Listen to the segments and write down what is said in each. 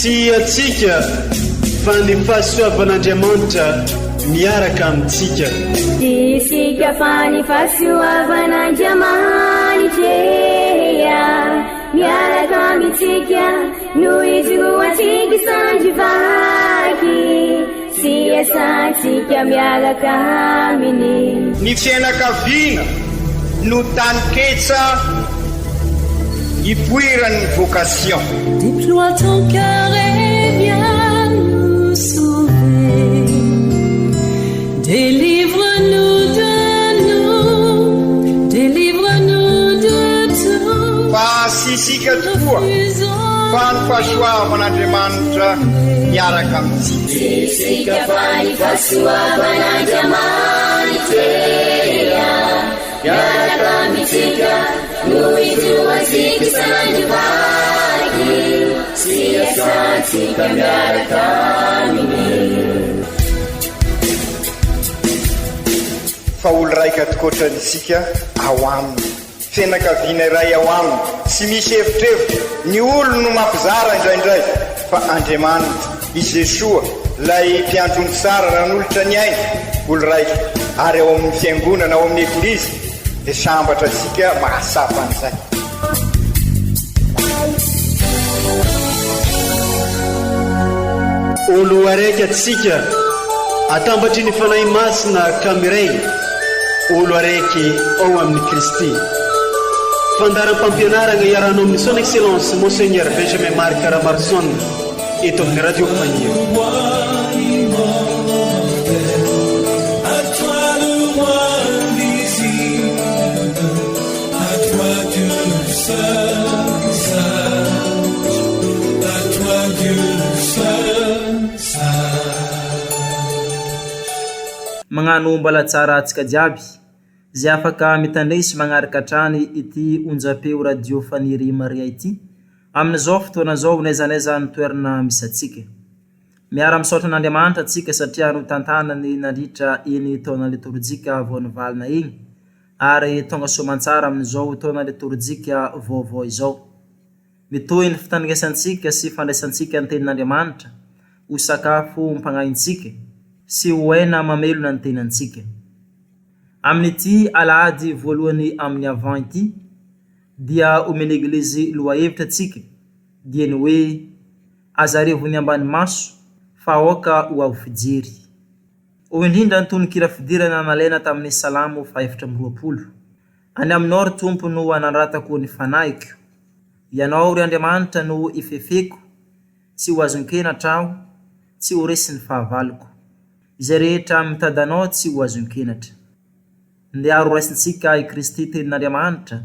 Tsy antsika fa ny fahasoavan'Andriamanitra miaraka amintsika. Tsy isika fa ny fahasoavan'Andriamanitra miaraka amintsika no ijoroantsika sandry vaky sy iasantsika miaraka aminy. Ny fianakaviana no taninketsa ipoiran'ny vocation. Déploie ton cœur et viens nous sauver. Délivre-nous de nous, délivre-nous de tout. Fa tsy isika tokoa fa ny fahasoavan'Andriamanitra miaraka amintsika. Tsy isika fa ny fahasoavan'Andriamanitra miaraka amintsika no ijoroantsika isan'andro vaky sy iasantsika miaraka aminy. Fa olo raika tokoatrany isika ao aminy. Fianakaviana iray ao aminy, tsy misy evitrevitra, ny olony no mampizara indraindray, fa Andriamanitra, i Jesoa, ilay mpiandry omby tsara nanolotra ny ainy, olo raika, ary ao amin'ny Fiangonana, ao amin'ny Eglizy, dia sambatra antsika mahatsapa an'izay. Olo araiky atsika, atambatry ny Fanahy Masina ka miray, olo araiky ao amin'i Kristy. Fandaharam-pampianaragna iarahanao amin'ny Son Excellence Monseigneur Benjamin Marc Ramaroson eto amin'ny Radio Faniry. Magnano mbala tsara antsika jiaby izay afaka mitandregny sy magnaraka hatrany ity onjam-peo radio Faniry Maria ity amin'izao fotoana izao n'aiza n'aiza ny toerana misy antsika. Miara-misaotra an'Andriamanitra antsika satria notantanany nandritra iny taona litorjika vao nivalona iny ary tonga soamantsara amin'izao taona litorjika vaovao izao. Mitohy ny fitandrinesantsika sy fandraisantsika ny Tenin'Andriamanitra ho sakafo ompagnahintsika sy ho aina mamelona ny tenantsika. Amin'ity alahady voalohany amin'ny Avent ity dia omen'ny Eglizy lohahevitra antsika dia ny hoe Aza revon'ny ambany maso fa aoka ho avo fijery. Hoy indrindra ny tononkira fidirana nalaina tamin'ny Salamo faha-24, Any aminao, ry Tompo, no anandratako ny fanahiko. Ianao, ry Andriamanitra, no ifefeko, tsy ho azon-kenatra aho, tsy ho resin'ny fahavaloko. Izay rehetra mitady Anao tsy ho azon-kenatra. Ndeha ary horaisintsika i Kristy Tenin'Andriamanitra,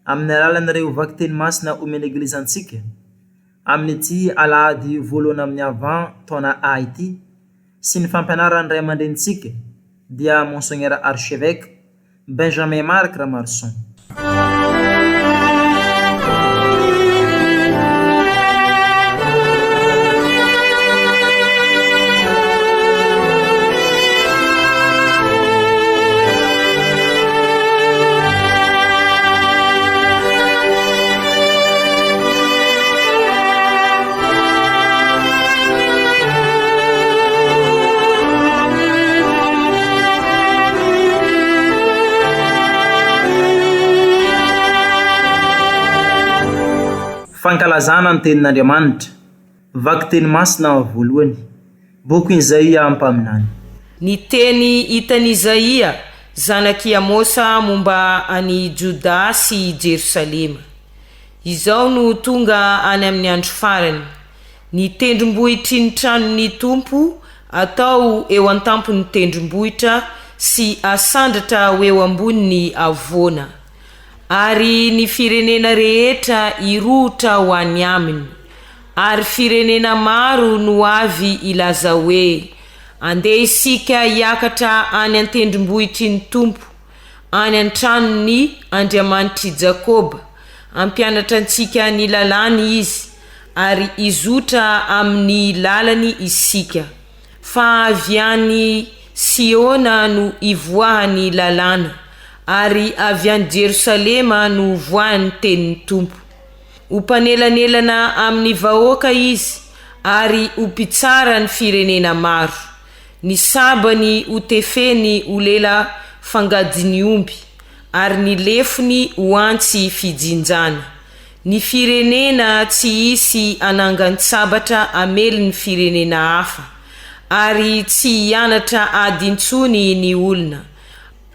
amin'ny alalan'ireo vakiteny masina omen'ny Eglizy antsika, amin'ity alahady voalohany amin'ny Avent taona A ity, sy ny fampianaran'ny ray aman-drenintsika, dia Monseigneur Archevêque Benjamin Marc Ramaroson. Fankalazana ny Tenin'Andriamanitra, Vakiteny masina voalohany, Bokin'i Izaia mpaminany. Ny teny hitan'i Izaia, zanak'i Amosa momba an'i Jodà sy i Jerosalema. Izao no ho tonga any amin'ny andro farany, Ny tendrombohitry ny tranon'ny Tompo atao eo an-tampon'ny tendrombohitra sy asandratra ho eo ambonin'ny havoana. Ary ny firenena rehetra hirohotra ho any aminy. Ary firenena maro no avy hilaza hoe, Andeha isika hiakatra any an-tendrombohitry ny Tompo, any an-tranon'ny Andriamanitr'i Jakoba, hampianatra antsika ny lalàny Izy, ary hizotra amin'ny lalany isika. Fa avy any Siôna no hivoahan'ny lalàna, ary avy any Jerosalema no hovoahan'ny tenin'ny Tompo. Ho mpanelanelana amin'ny vahoaka izy. ary ho mpitsara ny firenena maro. Ny sabany ho tefeny ho lela fangadin'ny omby, ary ny lefony ho antsy fijinjana. Ny firenena tsy hisy hanangan-tsabatra hamely ny firenena hafa, ary tsy hianatra ady intsony ny olona.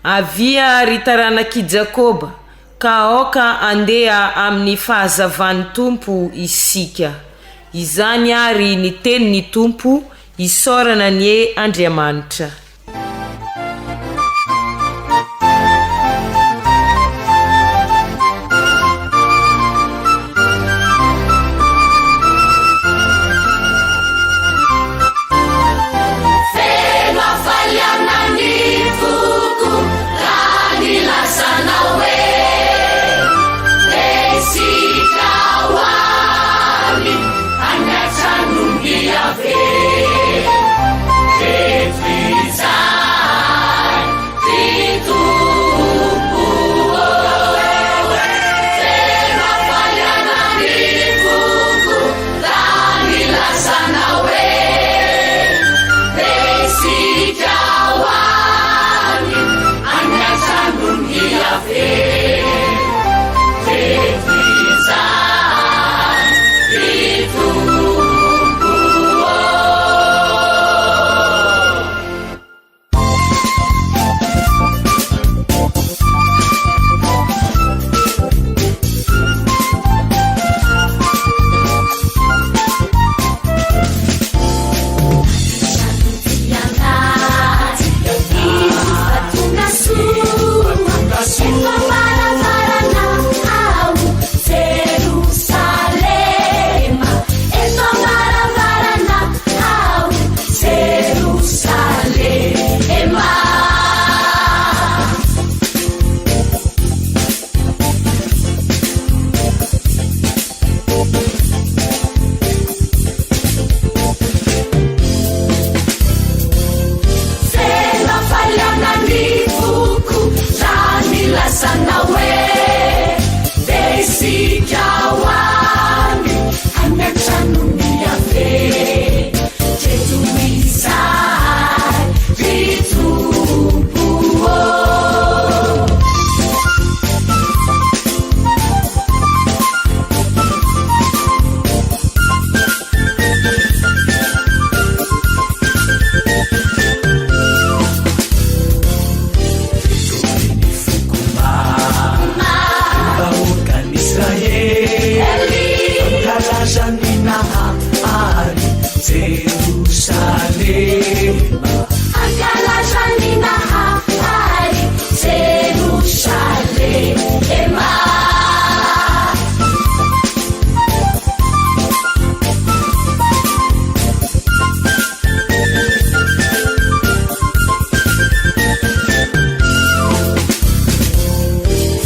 Avia, ry taranak'i Jakoba, ka aoka handeha amin'ny fahazavan'ny Tompo isika. Izany àry ny tenin'ny Tompo, isaorana anie Andriamanitra. Feno hafaliana ny foko raha nilazanao hoe Isika ho any any an-tranon'i Yaveh. Eto izahay ry Tompo ô. Feno hafaliana ny foko raha nilazanao hoe Isika ho any any an-tranon'i Yaveh. Eto izahay ry Tompo ô. Feno hafaliana ny foko raha nilazana hoe Ndeha isika ho any any an-tranon'i Yaveh. Jeto izahay ry Tompo ô. Hankalaza ny Nahary Jerosalema.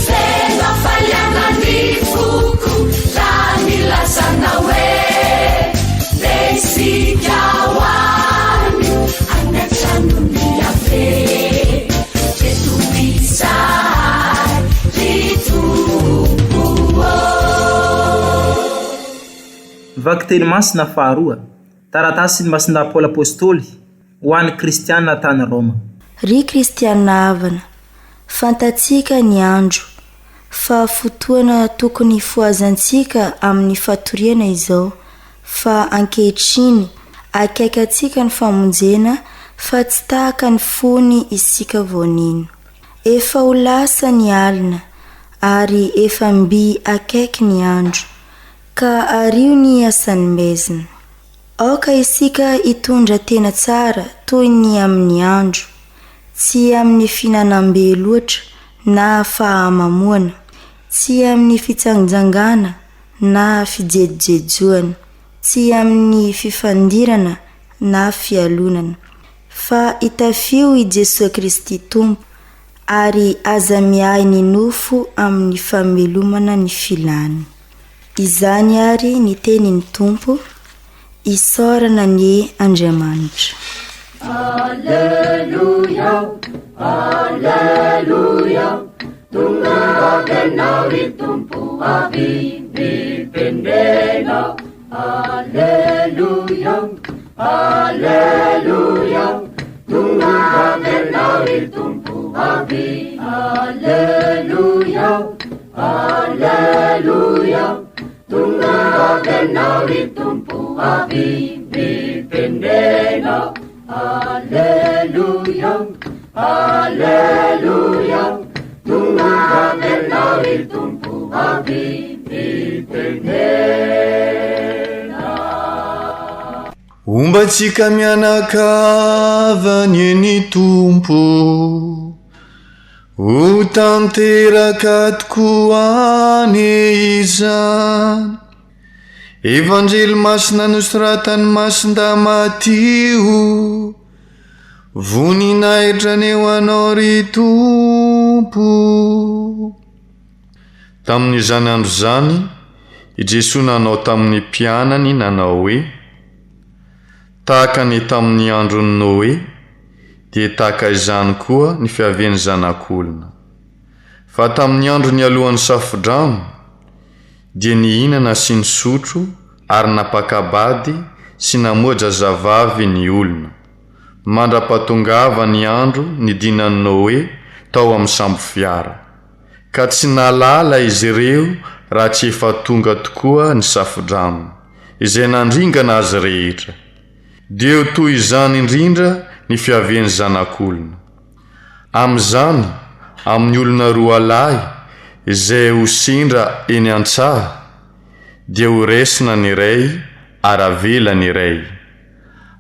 Feno hafaliana ny foko raha nilazana hoe Ndeha isika ho any any an-tranon'i Yaveh. Jeto izahay ry Tompo ô. Vakiteny masina faharoa, Taratasin'i Masindahy Paoly Apostoly ho an'ny kristiana tany Roma. Ry kristiana havana, fantatsika ny andro, fa fotoana tokony hifohazantsika amin'ny fatoriana izao, fa ankehitriny, akaiky antsika ny famonjena fa tsy tahaka ny fony isika vao nino. Efa ho lasa ny alina, ary efa mby akaiky ny andro. Ka ario ny asan'ny maizina. Aoka isika hitondra tena tsara toy ny amin'ny andro, tsy amin'ny fihinanam-be loatra na fahamamoana, tsy amin'ny fitsangjangana na fijejojejoana, tsy amin'ny fifandirana na fialonana. Fa itafio i Jesoa Kristy Tompo, ary aza miahy ny nofo amin'ny famelomana ny filany. Izany àry ny tenin'ny Tompo, isaorana anie Andriamanitra. Aleloia, Aleloia, tonga avy Ianao ry Tompo avy mipendrena. Aleloia. avy mitenena. Aleloia, Aleloia, tonga averina ry Tompo avy mitenena. Homba antsika mianakavy anie ny Tompo. Ho tanteraka tokoa anie izany. Evanjely masina nosoratan'i Masindahy Matio. Voninahitra anie ho anao ry Tompo. Tamin'izany andro izany, i Jesoa nanao tamin'ny mpianany nanao hoe, Tahaka ny tamin'ny andron'i Noe, dia tahaka izany koa ny fiavian'ny Zanak'olona. Fa tamin'ny andro nialohan'ny Safodrano, dia nihinana sy nisotro ary nampaka-bady sy namoa-jazavavy ny olona, mandra-pahatongava ny andro nidinan'i Noe tao amin'ny sambofiara. Ka tsy nahalala izy ireo raha tsy efa tonga tokoa ny safodrano, izay nandringana azy rehetra. Dia ho toy izany indrindra ny fiavian'ny Zanak'olona. Amin'izany, amin'ny olona roalahy izay ho sendra eny an-tsaha, dia ho raisina ny iray ary avela ny iray.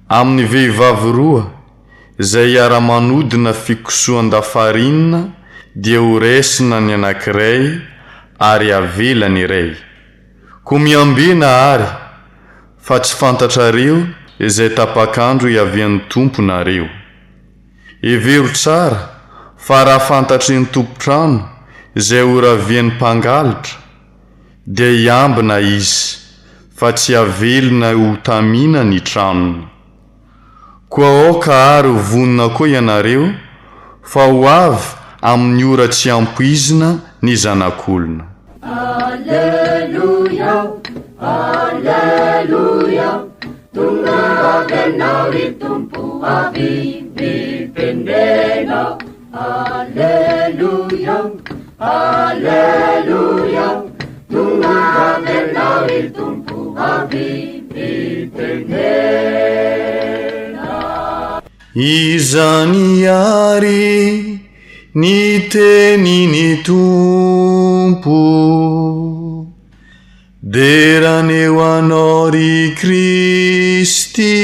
Amin'ny vehivavy roa izay hiara-manodina fikosohan-dafarinina, dia ho raisina ny anankiray ary avela ny iray. Koa miambena àry, fa tsy fantatrareo izay tapak'andro hiavian'ny Tompo nareo. Hevero tsara fa raha fantatry ny tompon-trano izay ho ravian'ny mpangalatra, dia hiambina izy fa tsy havelona ho tamina ny tranony. Koa aoka àry ho vonona koa ianareo fa ho avy amin'ny ora tsy ampoizina ny Zanak'olona. Aleloia, Aleloia, tonga avy Ianao ry Tompo avy mitenena. Aleloia, Aleloia, tonga avy Ianao ry Tompo avy mitenena. Izany àry ny tenin'ny Tompo. Dera anie ho Anao ry Kristy.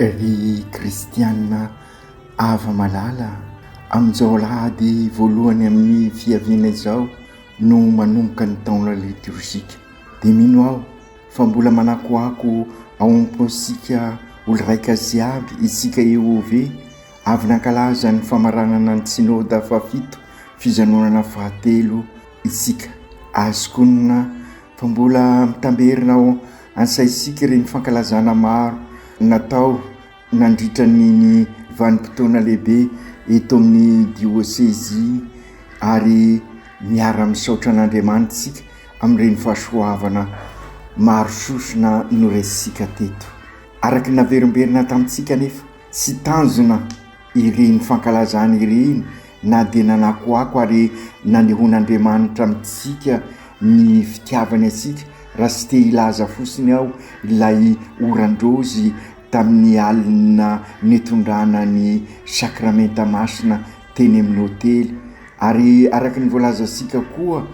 Ry kristiana hava-malala, amin'izao alahady voalohany amin'ny fiaviana izao no manomboka ny taona litorjika. Dia mino aho fa mbola manakoako ao am-pontsika olo-raika jiaby isika EOV avy nankalaza ny famaranana ny Synoda fahafito fijanonana fahatelo isika. Azoko onona fa mbola mitamberina ao an-tsaintsika ireny fankalazana maro natao nandritra ny ny vanim-potoana lehibe eto amin'ny diosezy ary miara-misaotra an'Andriamanitra isika amin'ireny fahasoavana maro sosona noraisintsika teto. Araka ny naverimberina tamintsika anefa, tsy tanjona ireny fankalazana ireny na dia nanakoako ary nanehoan'Andriamanitra amintsika ny fitiavany antsika, raha tsy te hilaza fotsiny aho ilay oran-drozy tamin'ny alina nitondrana ny sakramenta masina teny amin'ny hotely ary araka ny voalazantsika koa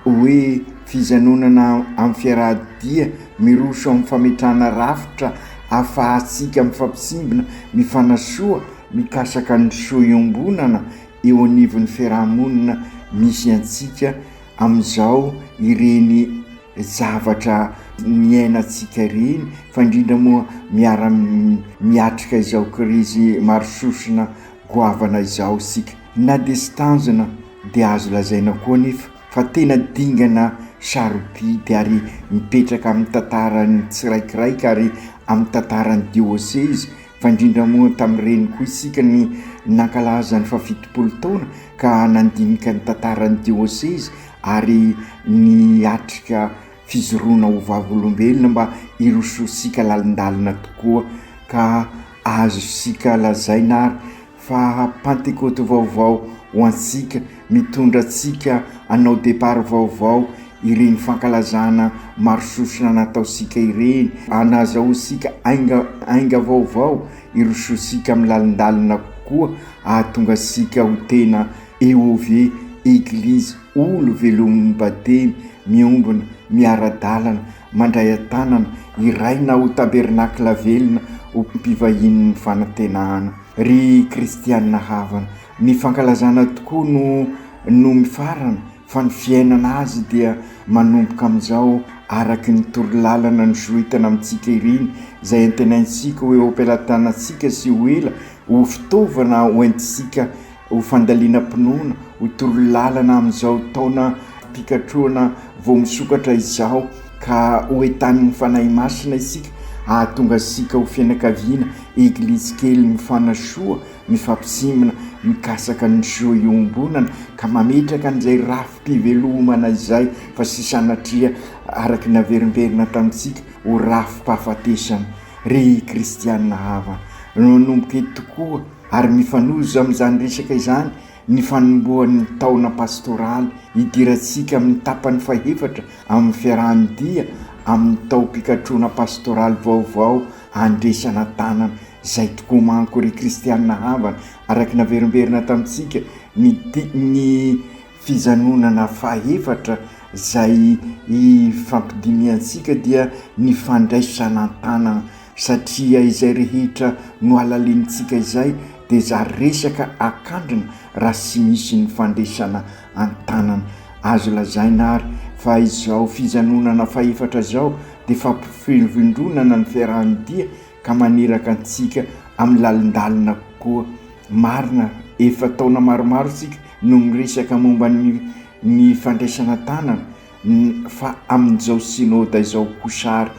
hoe fijanonana amin'ny fiaraha-dia miroso amin'ny fametrahana rafitra ahafahantsika mifampitsimbina, mifanasoa, mikasaka ny soa iombonana eo anivon'ny fiaraha-monina misy antsika amin'izao ireny zavatra niainantsika ireny fa indrindra moa miara-miatrika izao krizy maro sosona goavana izao isika. Na dia tsy tanjona dia azo lazaina koa anefa fa tena dingana sarobidy ary mipetraka amin'ny tantaran'ny tsiraikiraika ary amin'ny tantaran'ny diosezy. Fa indrindra moa tamin'ireny koa isika ny nankalaza ny fahafitopolo taona ka nandinika ny tantaran'ny diosezy ary niatrika fijoroana ho vavolombelona mba hirosoantsika lalindalina tokoa ka azontsika lazaina ary fa Pantekoty vaovao ho antsika, mitondra antsika hanao départ vaovao ireny fankalazana maro sosona nataontsika ireny, hanazahoantsika ainga ainga vaovao, hirosoantsika amin'ny lalindalina kokoa hahatonga antsika ho tena EOV, Eglizy olo velomin'ny batemy, miombona, miara-dalana, mandray an-tanana, iraina ho tabernakla velona ho mpivahinin'ny fanantenana. Ry kristiana havana, ny fankalazana tokoa no no mifarana fa ny fiainana azy dia manomboka amin'izao araky ny torolalana nosoritana amintsika ireny izay antenaintsika ho eo am-pelatanantsika sy ho ela ho fitaovana hoentintsika ho fandalinam-pinoana, ho torolalana amin'izao taona mpikatrohana vao misokatra izao ka ho entanin'ny Fanahy Masina isika hahatonga antsika ho fianakaviana, Eglizy kely mifanasoa, mifampisimbina, mikasaka ny soa iombonana ka mametraka an'izay rafi-pivelomana izay fa tsy sanatria araka ny naverimberina tamintsika ho rafi-pahafatesana. Ry kristiana havana, nanomboka eto tokoa Ary mifanojo amin'izany resaka izany ny fanombohan'ny taona pastoraly hidirantsika amin'ny tapany fahefatra amin'ny fiarahan-dia amin'ny taom-pikatrohana pastoraly vaovao handresana tanana. Izay tokoa manko ry kristiana havana, araka ny naverimberina tamintsika ny ny fijanonana fahefatra izay ifampidinihantsika dia ny fandraisana an-tanana satria izay rehetra nohalalinintsika izay dia zary resaka akandrina raha tsy misy ny fandresana an-tanana. Azo lazaina ary fa izao fijanonana fahefatra izao dia fampivondronana ny fiarahan-dia ka maniraka antsika amin'ny lalindalina kokoa. Marina, efa taona maromaro isika no miresaka momba ny ny fandraisana an-tanana fa amin'izao synoda izao kosa ary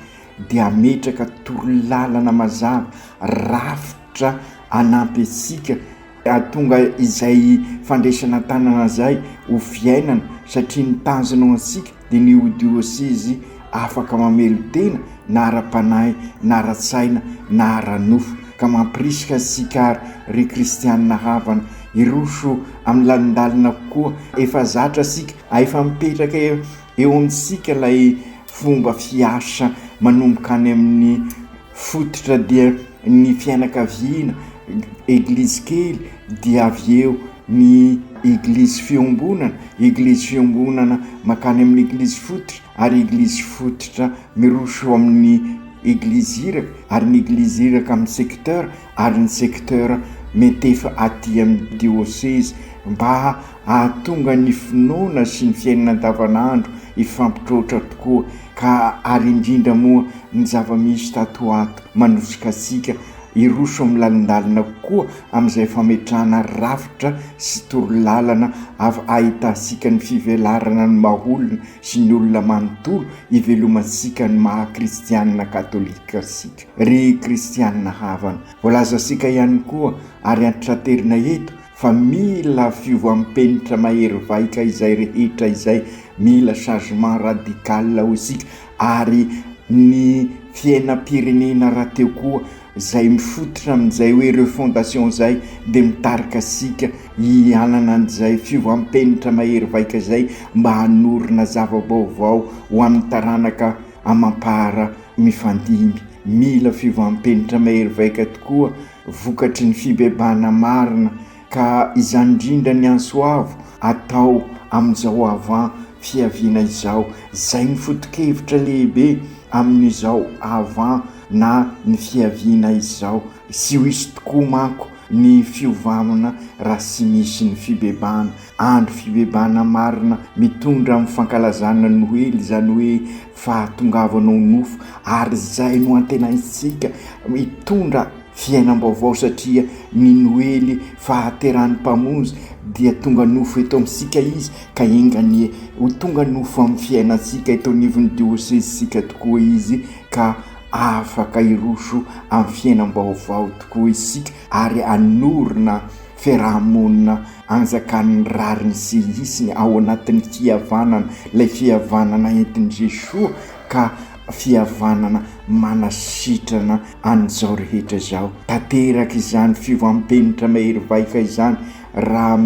dia hametraka torolalana mazava, rafitra hanampy antsika hahatonga izay fandraisana an-tanana izay ho fiainana satria ny tanjona ho antsika dia ny ho diosezy afaka mamelon-tena na ara-panahy na ara-tsaina na ara-nofo ka mampirisika antsika ary ry kristianina havana hiroso amin'ny lalindalina kokoa efa zatra isika efa mipetraka eo amintsika ilay fomba fiasa manomboka any amin'ny fototra dia ny fianakaviana, eglizy kely dia avy eo ny eglizy fiombonana, eglizy fiombonana makany amin'ny eglizy fototra ary eglizy fototra miroso amin'ny eglizy iraka ary ny eglizy iraka amin'ny secteur ary ny secteur miantefa aty amin'ny diosezy mba hahatonga ny finoana sy ny fiainana andavanandro hifampitroatra tokoa ka ary indrindra moa ny zava-misy tato ho ato manosika antsika hiroso amin'ny lalindalina kokoa amin'izay fametrahana rafitra sy torolalana avy ahitantsika ny fivelarana ny maha-olona sy ny olona manontolo hivelomantsika ny maha-kristianina katolika antsika. Ry kristianina havana, voalazantsika ihany koa ary antitraterina eto fa mila fiovam-penitra mahery vaika izay rehetra izay, mila changement radical hoy isika, ary ny fiainam-pirenena rahateo koa izay mifototra amin'izay hoe refondation izay dia mitarika antsika hihanana an'izay fiovam-penitra mahery vaika izay mba hanorina zava-baovao ho an'ny taranaka amam-para mifandimby. Mila fiovam-penitra mahery vaika tokoa vokatry ny fibebahana marina ka izany indrindra ny antso avo atao amin'izao avant fiaviana izao, izay ny foto-kevitra lehibe amin'izao avant na ny fiaviana izao, tsy ho hisy tokoa manko ny fiovamana raha tsy misy ny fibebahana, andro fibebahana marina mitondra amin'ny fankalazana Noely izany hoe fahatongavana ho nofo ary izay no antenaintsika hitondra fiainam-baovao satria ny Noely fahaterahan'ny Mpamonjy dia tonga nofo eto amintsika Izy ka enga anie ho tonga nofo amin'ny fiainantsika eto anivon'ny diosezintsika tokoa Izy ka. afaka hiroso amin'ny fiainam-baovao tokoa isika ary hanorina fiaraha-monina anjakan'ny rariny sy hisiny ao anatin'ny fihavanana, ilay fihavanana entin'i Jesoa ka fihavanana manasitrana an'izao rehetra izao. Tanteraka izany fiovam-penitra mahery vaika izany raha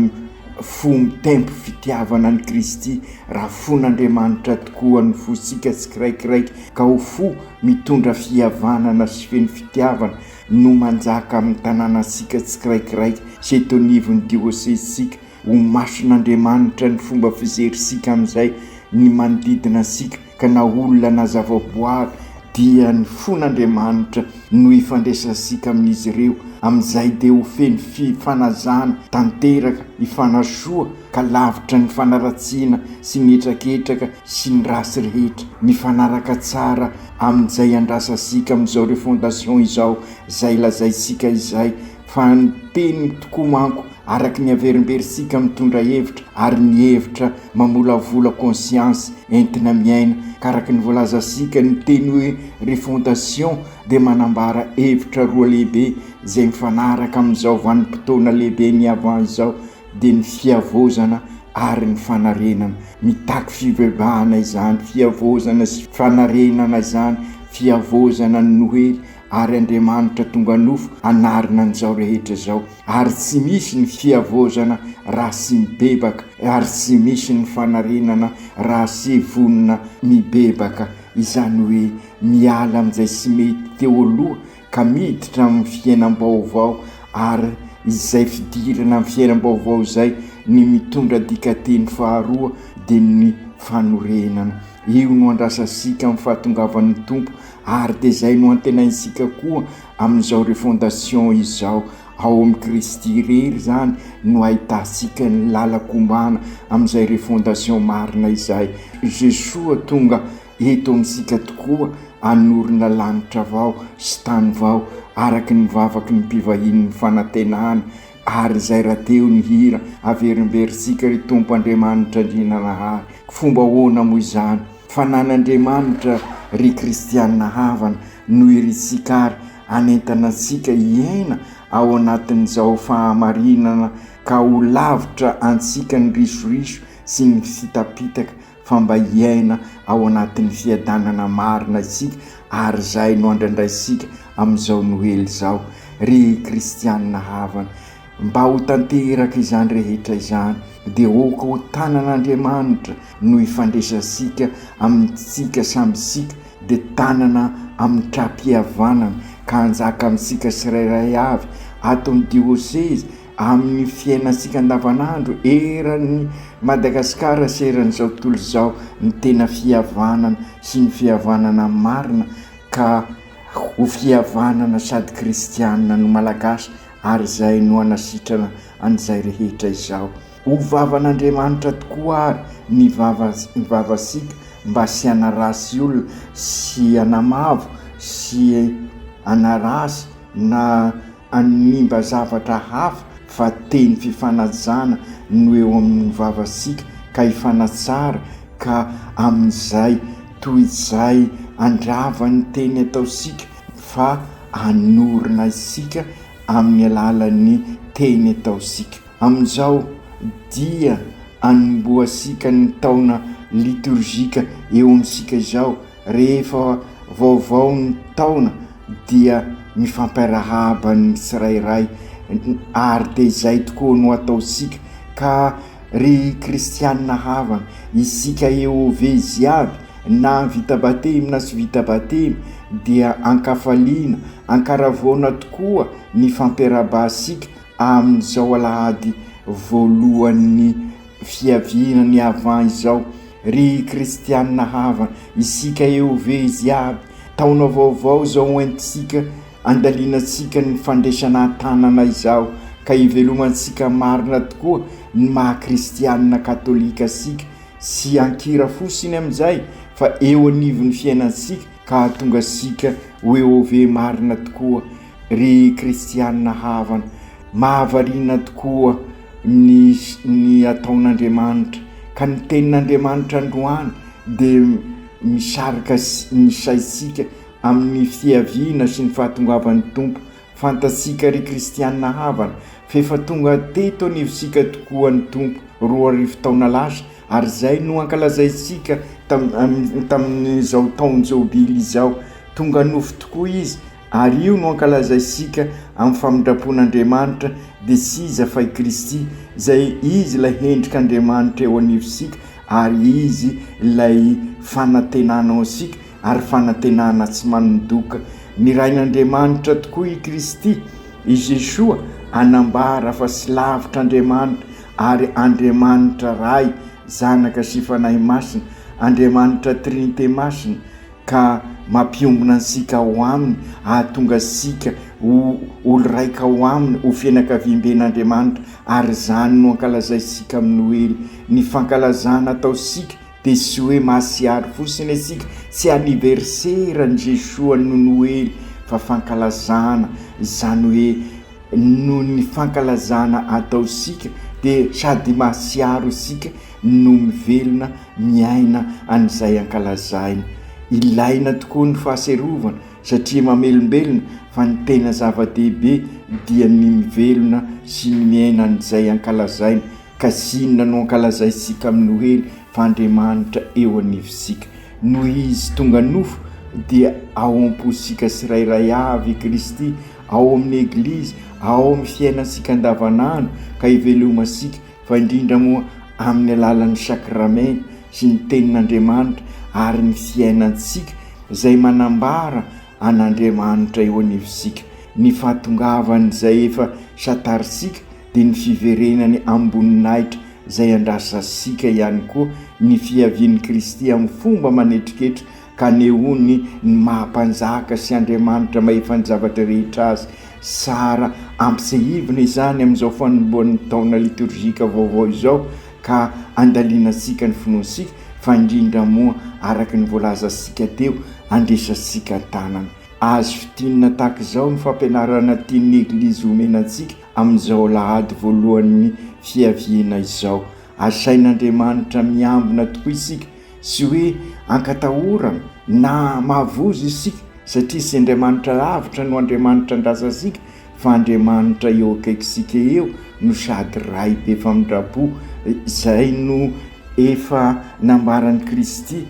fo mitempo fitiavana an'i Kristy, raha fon'Andriamanitra tokoa ny fontsika tsikiraikiraiky ka ho fo mitondra fihavanana sy feno fitiavana no manjaka amin'ny tanànantsika tsikiraikiraiky sy eto anivon'ny diosezintsika. Ho mason'Andriamanitra ny fomba fijerintsika amin'izay ny manodidina antsika, ka na olona na zavaboary dia ny fon'Andriamanitra no ifandraisantsika amin'izy ireo. Amin'izay dia ho feno fifanajana tanteraka, hifanasoa ka lavitra ny fanaratsiana sy ny hetraketraka sy ny ratsy rehetra. Mifanaraka tsara amin'izay andrasantsika amin'izao refondation izao, izay lazaintsika izay, fa ny teny tokoa manko araky ny averimberintsika mitondra hevitra ary ny hevitra mamolavola conscience entina miaina, ka araky ny voalazantsika ny teny hoe refondation dia manambara hevitra roa lehibe izay mifanaraka amin'izao vanim-potoana lehibe ny avant izao, dia ny fihavaozana ary ny fanarenana. Mitaky fibebahana izany fihavaozana sy fanarenana izany, fihavaozana ny Noely ary Andriamanitra tonga nofo hanarina an'izao rehetra izao. Ary tsy misy ny fihavaozana raha tsy mibebaka, ary tsy misy ny fanarenana raha tsy vonona mibebaka, izany hoe miala amin'izay tsy mety teo aloha ka miditra amin'ny fiainam-baovao ary izay fidirana amin'ny fiainam-baovao izay ny mitondra dikateny faharoa dia ny fanorenana. Io no andrasantsika amin'ny fahatongavan'ny Tompo ary dia izay no antenaintsika koa amin'izao refondation izao. Ao amin'i Kristy irery izany no ahitantsika ny lalan-kombana amin'izay refondation marina izay. Jesoa tonga Eto amintsika tokoa hanorina lanitra vao sy tany vao araka ny vavaky ny mpivahinin'ny fanantenana ary izay rahateo ny hira averimberintsika ry Tompo Andriamanitra Andriananahary. Fomba ahoana moa izany? Fanan'Andriamanitra ry kristiana havana no irintsika ary hanentana antsika hiaina ao anatin'izao fahamarinana ka ho lavitra antsika ny risoriso sy ny fitapitaka fa mba hiaina ao anatin'ny fiadanana marina isika ary izay no andrandraintsika amin'izao Noely izao. Ry kristianina havana, mba ho tanteraka izany rehetra izany dia aoka ho tanan'Andriamanitra no ifandraisantsika amintsika samy isika, dia tanana amin'ny tra-pihavanana ka hanjaka amintsika tsirairay avy ato amin'ny diosezy, Amin'ny fiainantsika andavanandro eran'i Madagasikara sy eran'izao tontolo izao ny tena fihavanana sy ny fihavanana marina ka ho fihavanana sady kristianina no malagasy ary izay no hanasitrana an'izay rehetra izao. Ho vavan'Andriamanitra tokoa ary ny vava ny vavasika mba tsy hanarasy olona sy hanamavo sy hanarasy na Hanimba zavatra hafa fa teny fifanajana no eo amin'ny vavasika ka hifanatsara ka amin'izay toy izay handrava ny teny ataosika fa hanorina isika amin'ny alalan'ny teny ataosika. Amin'izao dia anombohasika ny taona litorjika eo amintsika izao Rehefa vaovao ny taona dia mifampiarahaba ny tsirairay ary dia izay tokoa no ataontsika ka ry kristianina havana isika EOV jiaby na vita batemy na tsy vita batemy dia ankafaliana ankaravoana tokoa ny fampiarahabantsika amin'izao alahady voalohan'ny fiaviana ny avant izao Ry kristianina havana, isika eo ve izy aby? Taona vaovao izao ho entintsika andalinantsika ny fandresana an-tanana izao ka hivelomantsika marina tokoa ny maha kristianina katolika antsika sy an-kira fosiny amin'izay fa eo anivon'ny fiainantsika ka hahatonga antsika ho EOV marina tokoa ry kristianina havana. Mahavariana tokoa ny ny ataon'Andriamanitra ka ny tenin'Andriamanitra androany dia misarika ny saintsika. amin'ny fiaviana sy ny fahatongavan'ny Tompo. Fantatsika ry kristiana havana fa efa tonga teto anivontsika tokoa ny Tompo 2000 taona lasa ary izay no ankalazaintsika tamin'izao taon-jobily izao. Tonga nofo tokoa Izy ary io no ankalazaintsika amin'ny famindram-pon'Andriamanitra dia tsy iza fa i Kristy izay Izy ilay hendrik'Andriamanitra eo anivontsika ary Izy ilay fanantenana ao antsika ary fanantenana tsy manondoka. Nirahin'Andriamanitra tokoa i Kristy, i Jesoa, hanambara fa tsy lavitra Andriamanitra ary Andriamanitra Ray, Zanaka sy Fanahy Masina, Andriamanitra Trinite Masina, ka mampiombona antsika ao Aminy, hahatonga antsika ho olo-raika ao Aminy, ho fianakaviamben'Andriamanitra, ary izany no ankalazaintsika amin'ny Noely. Ny fankalazana ataontsika dia tsy hoe mahatsiaro fotsiny isika, tsy anniversaire an'i Jesoa no Noely, fa fankalazana, izany hoe noho ny fankalazana ataontsika dia sady mahatsiaro isika no mivelona miaina an'izay ankalazaina. Ilaina tokoa ny fahatsiarovana satria mamelombelona fa ny tena zava-dehibe dia ny mivelona sy ny miaina an'izay ankalazaina ka tsy inona no ankalazaintsika amin'ny Noely fa Andriamanitra eo anivontsika. Noho Izy tonga nofo dia ao am-pontsika tsirairay avy i Kristy, ao amin'ny Eglizy, ao amin'ny fiainantsika andavanandro ka ivelomantsika fa indrindra moa amin'ny alalan'ny sakramenta sy ny tenin'Andriamanitra ary ny fiainantsika izay manambara an'Andriamanitra eo anivontsika. Ny fahatongavan'izay efa santarintsika dia ny fiverenany amim-boninahitra izay andrasantsika ihany koa ny fiavian'i Kristy amin'ny fomba manetriketrika ka anehoany ny maha Mpanjaka sy Andriamanitra mahefa ny zavatra rehetra Azy. Tsara ampitsiahivina izany amin'izao fanombohan'ny taona litorjika vaovao izao ka andalinantsika ny finoantsika fa indrindra moa araka ny voalazantsika teo andresantsika an-tanana. Azo fintinina tahaka izao ny fampianarana tian'ny Eglizy omena antsika amin'izao alahady voalohan'ny Fiaviana izao. Asain'Andriamanitra miambina tokoa isika, tsy hoe ankatahorana na mahavozo isika satria tsy Andriamanitra lavitra no Andriamanitra andrasantsika fa Andriamanitra eo akaikintsika eo no sady Ray be famindram-po, izay no efa nambaran'i Kristy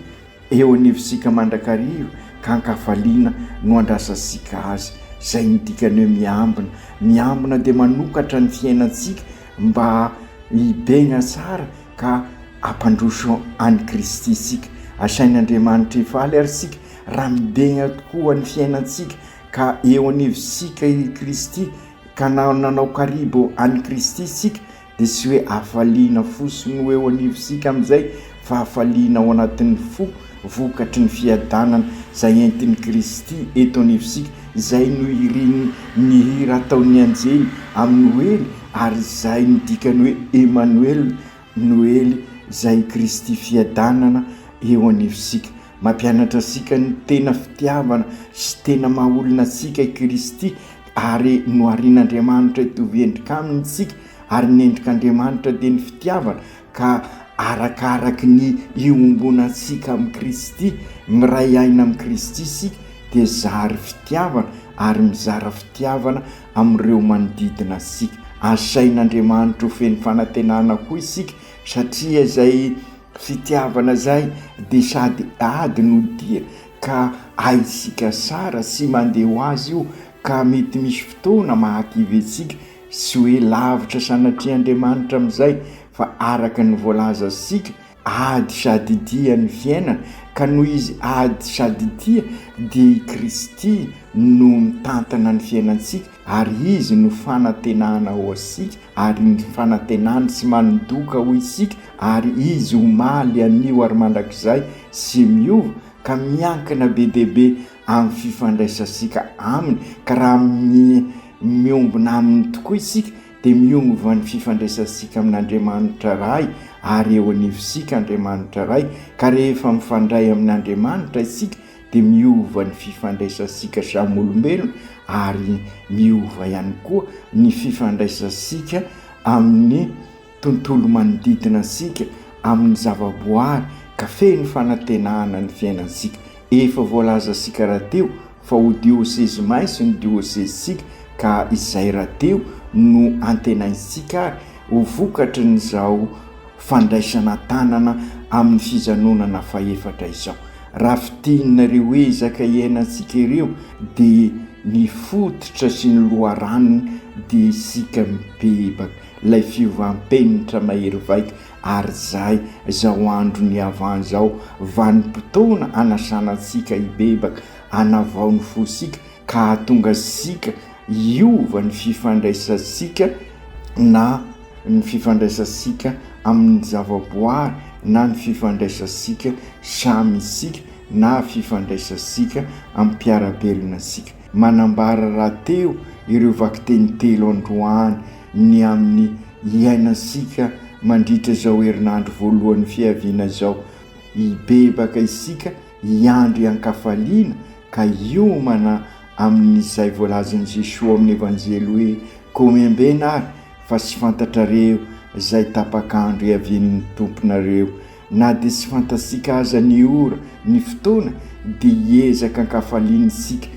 eo anivontsika mandrakariva ka ankafaliana no andrasantsika Azy, izay no dikany hoe miambina. Miambina dia manokatra ny fiainantsika mba hibegna tsara ka hampandroso an'i Kristy isika. Asain'Andriamanitra hifaly ary isika raha mibegna tokoa ny fiainantsika ka eo anivontsika i Kristy ka na nanao karibo an'i Kristy isika dia tsy hoe hafaliana fotsiny no eo anivontsika amin'izay fa hafaliana ao anatin'ny fo vokatry ny fiadanana izay entin'i Kristy eto anivontsika, izay no irin'ny ny hira ataon'ny anjely amin'ny Noely ary izay no dikany hoe Emmanuel, Noely izay Kristy fiadanana eo anivontsika. Mampianatra antsika ny tena fitiavana sy tena maha olona antsika i Kristy ary noharin'Andriamanitra hitovy endrika aminy isika ary ny endrik'Andriamanitra dia ny fitiavana ka arakaraky ny iombonantsika amin'i Kristy, miray aina amin'i Kristy isika dia zary fitiavana ary mizara fitiavana amin'ireo manodidina antsika. Asain'Andriamanitra ho feno fanantenana koa isika satria izay fitiavana izay dia sady ady no dia ka haintsika tsara tsy mandeha ho azy io ka mety misy fotoana mahakivy antsika Tsy hoe lavitra sanatria Andriamanitra amin'izay fa araka ny voalazantsika, ady sady dia ny fiainana, ka noho izy ady sady dia dia i Kristy no mitantana ny fiainantsika ary Izy no fanantenana ho antsika ary ny fanantenany tsy mandoka hoy isika ary Izy omaly, anio ary mandrakizay tsy miova ka miankina be dia be amin'ny fifandraisantsika Aminy ka raha miombona Aminy tokoa isika dia miova ny fifandraisantsika amin'Andriamanitra Ray ary eo anivontsika Andriamanitra Ray ka rehefa mifandray amin'Andriamanitra isika dia miova ny fifandraisantsika samy olombelona ary miova ihany koa ny fifandraisantsika amin'ny tontolo manodidina antsika amin'ny zavaboary ka feno fanantenana ny fiainantsika. Efa voalazantsika rahateo fa ho diosezy maintsy ny diosezintsika ka izay rahateo no antenaintsika ary ho vokatrin'izao fandraisana an-tanana amin'ny fijanonana fahefatra izao. Raha fintinina ireo ezaka iainantsika ireo dia ny fototra sy ny loharanony dia isika mibebaka, ilay fiovam-penitra mahery vaika ary izay izao andro niavahana izao, vanim-potoana anasana antsika hibebaka, hanavao ny fosika ka hahatonga antsika hiova ny fifandraisantsika na ny fifandraisantsika amin'ny zavaboary na ny fifandraisantsika samy isika na fifandraisantsika amin'ny mpiara-belona antsika. Manambara rahateo ireo vakiteny telo androany ny amin'ny hiainantsika mandritra izao herinandro voalohan'ny fiaviana izao. Hibebaka isika, hiandry an-kafaliana ka hiomana amin'izay voalazan'i Jesoa ao amin'ny Evanjely hoe, Koa miambena ary, fa tsy fantatrareo izay tapak'andro hiavian'ny Tomponareo. Na dia tsy fantatsika aza ny ora, ny fotoana, dia hiezaka an-kafaliana isika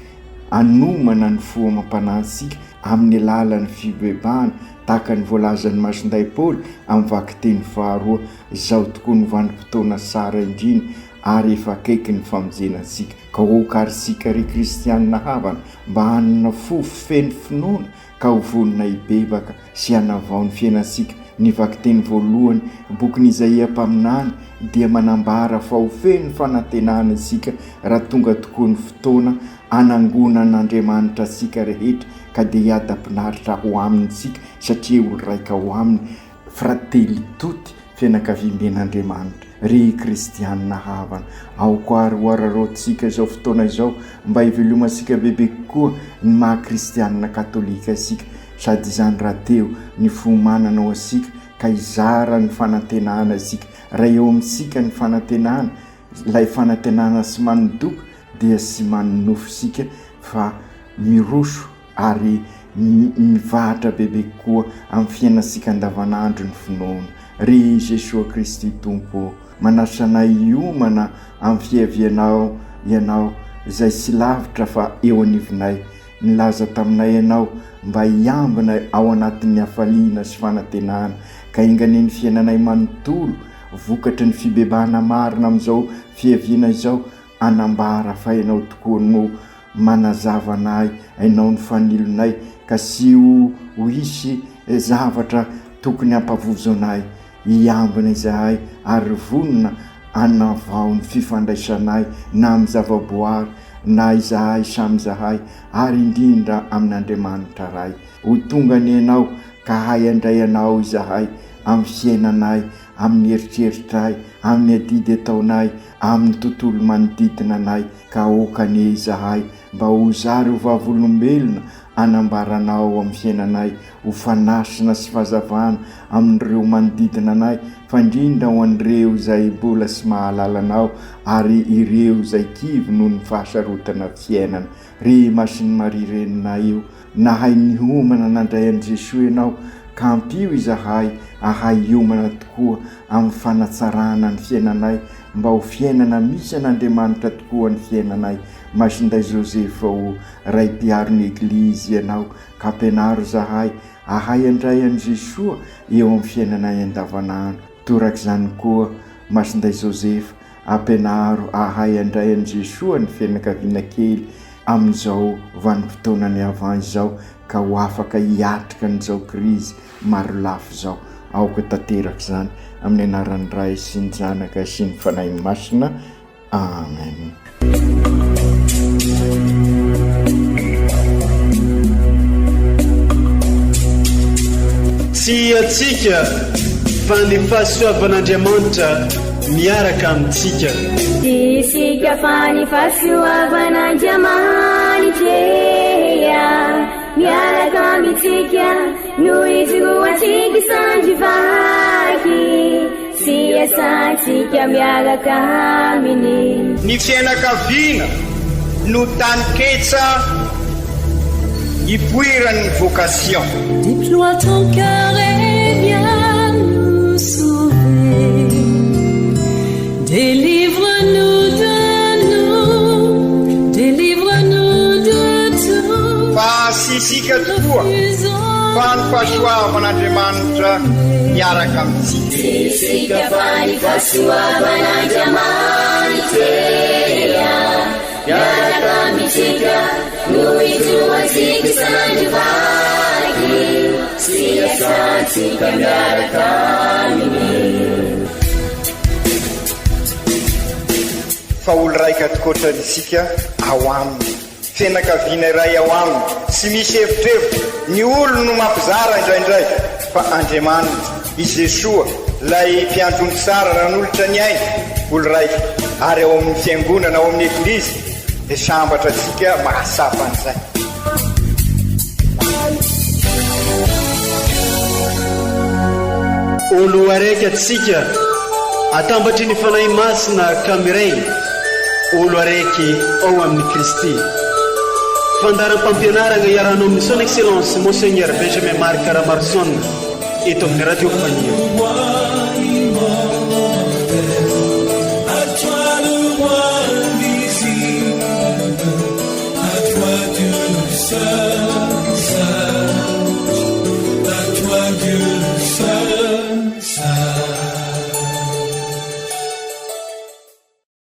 hanomana ny fo amam-panahintsika amin'ny alalan'ny fibebahana, tahaka ny voalazan'i Masindahy Paoly amin'ny vakiteny faharoa, Izao tokoa no vanim-potoana tsara indrindra ary efa akaiky ny famonjena antsika. Ka aoka àry isika ry kristianina havana mba hanana fo feno finoana ka ho vonona hibebaka sy hanavao ny fiainantsika. Ny vakiteny voalohany, bokin'i Izaia mpaminany, dia manambara fa ho feno fanantenana isika raha tonga tokoa ny fotoana hanangonan'Andriamanitra antsika rehetra ka dia hiadam-pinaritra ho aminy isika satria ho raika ao aminy, Fratelli tutti, fianakaviamben'Andriamanitra. Ry kristianina havana, aoka àry ho araraotintsika izao fotoana izao mba hivelomantsika bebe kokoa ny maha kristianina katolika antsika, sady izany rahateo ny fiomanana ho antsika ka hizara ny fanantenana isika. Raha eo amintsika ny fanantenana, ilay fanantenana tsy manodoka dia tsy manonofy isika fa miroso ary mivahatra bebe kokoa amin'ny fiainantsika andavanandro ny finoana. Ry Jesoa Kristy Tompo ô, manasa anay hiomana amin'ny fiavianao Ianao izay tsy lavitra fa eo anivonay. Nilaza taminay Ianao mba hiambina ao anatin'ny hafaliana sy fanantenana, ka enganie ny fiainanay manontolo vokatry ny fibebahana marina amin'izao fiaviana izao hanambara fa Ianao tokoa no manazava anay, Ianao no fanilonay, ka tsy ho hisy zavatra tokony hampavozo anay. Hiambina izahay ary vonona hanavao ny fifandraisanay na amin'ny zavaboary na izahay samy izahay ary indrindra amin'Andriamanitra Ray. Ho tonga anie Ianao ka hahay handray Anao izahay amin'ny fiainanay amin'ny eritreritray, amin'ny adidy ataonay, amin'ny tontolo manodidina anay, ka aoka anie izahay mba ho zary ho vavolombelona hanambaranao amin'ny fiainanay, ho fanasina sy fahazavana amin'ireo manodidina anay, fa indrindra ho an'ireo izay mbola tsy mahalala Anao ary ireo izay kivy noho ny fahasarotana fiainana. Ry Masin'i Maria Reninay o, Nahay niomana nandray an'i Jesoa ianao ka ampio izahay hahay hiomana tokoa amin'ny fanatsarana ny fiainanay mba ho fiainana misy an'Andriamanitra tokoa ny fiainanay. Masinday Josefa o, Ray mpiaro ny Eglizy ianao ka ampianaro izahay hahay handray an'i Jesoa eo amin'ny fiainanay andavanandro. Torak'izany koa Masinday Josefa, Ampianaro hahay handray an'i Jesoa ny fianakaviana kely amin'izao vanim-potoanan'ny Avent izao ka ho afaka hiatrika an'izao krizy marolafy izao. Aoka tanteraka izany amin'ny anaran'ny Ray sy ny Zanaka sy ny Fanahy Masina. Amen. Tsy antsika fa ny fahasoavan'Andriamanitra miaraka amintsika. Tsy isika fa ny fahasoavan'Andriamanitra miaraka amintsika no ijoroantsika sandry vaky. Sy iasantsika miaraka aminy. Ny fianakaviana no taninketsa ipoiran'ny vocation. Déploie ton cœur et viens nous sauver. Délivre-nous de nous. isika tokoa fa ny fahasoavan'Andriamanitra miaraka amintsika. Tsy isika fa ny fahasoavan'Andriamanitra miaraka amintsika no ijoroantsika isan'andro vaky sy iasantsika miaraka aminy. Fa olo raika tokoatra isika ao aminy. Fianakaviana iray ao aminy, tsy misy evitrevitra, ny olony no mampizara indraindray, fa Andriamanitra, i Jesoa, ilay mpiandry ondry tsara nanolotra ny ainy, olo raika, ary ao amin'ny fiangonana, ao amin'ny Eglizy, dia sambatra antsika mahatsapa an'izay. Olo araiky antsika atambatry ny Fanahy Masina ka miray olo araiky ao amin'i Kristy. Fandaharam-pampianaragna iarahanao amin'ny Son Excellence Monseigneur Benjamin Marc Ramaroson eto amin'ny Radio Faniry.